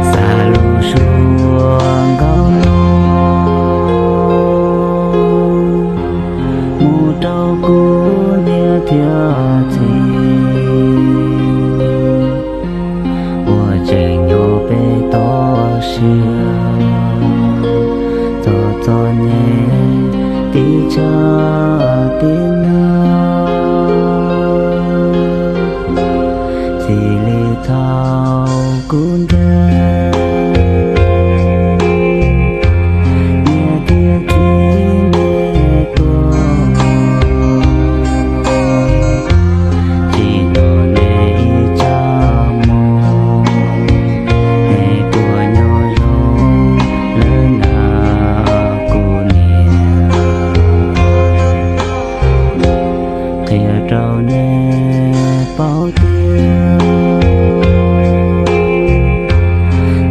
Xav lus suab nkauj no mus rau kuv niam thiab txiv uas tseem nyob pem toj siab, txog txom nyem tib tshaj tib nag, txij li thaum kuv ncaim niam thiab txiv nej tuaj, tsis hnov nej ib tsab moo, nej tuaj nyob zoo lawm na kuv niam. Qhia rau nej paub tias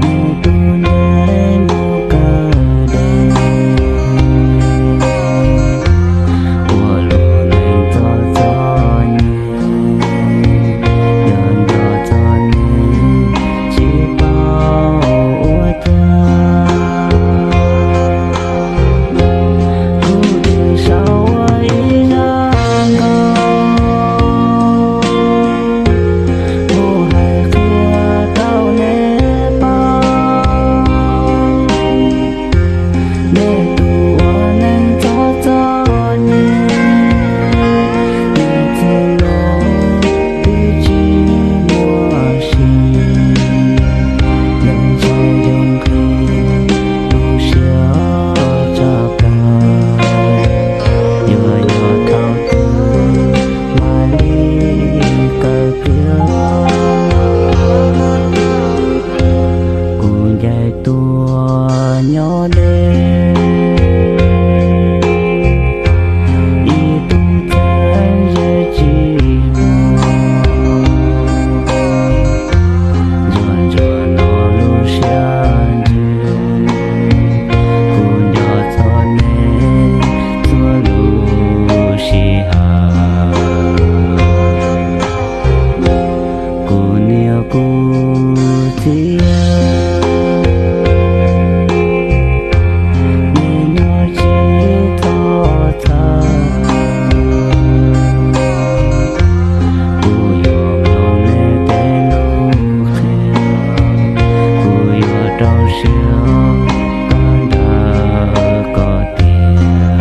nej tus ncev mus kawm dej, ua luag neej txom txom nyem, yog nco txom nyem tsis paub ua cas. Kuv twb sau ua ib zaj nkauj mus hais qhia rau nej paub, nej tus ua neej txom txom nyem, nej txij no twb tsis muaj sia, lub ntsej muag nqhis lub siab tshaj plaws, yuav nyob thaum twg mam li kawm tiav. Kuv ncaim tuaj nyob deb, ib tug txheeb ze tsis muaj, ntsuag ntsuag no lub siab ntsws, kuv nco txog nej txhua lub sij hawm. Kuv niam kuv txiv, nej nyob tsis txhob txhawj, kuv yuav mloog nej tej lus qhia, kuv yuav rau siab kawm nrog koj tiag.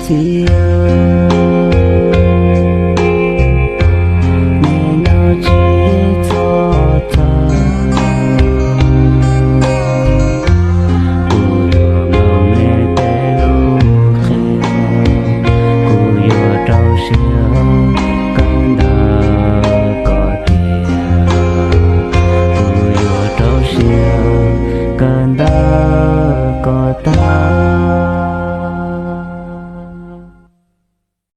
txiv.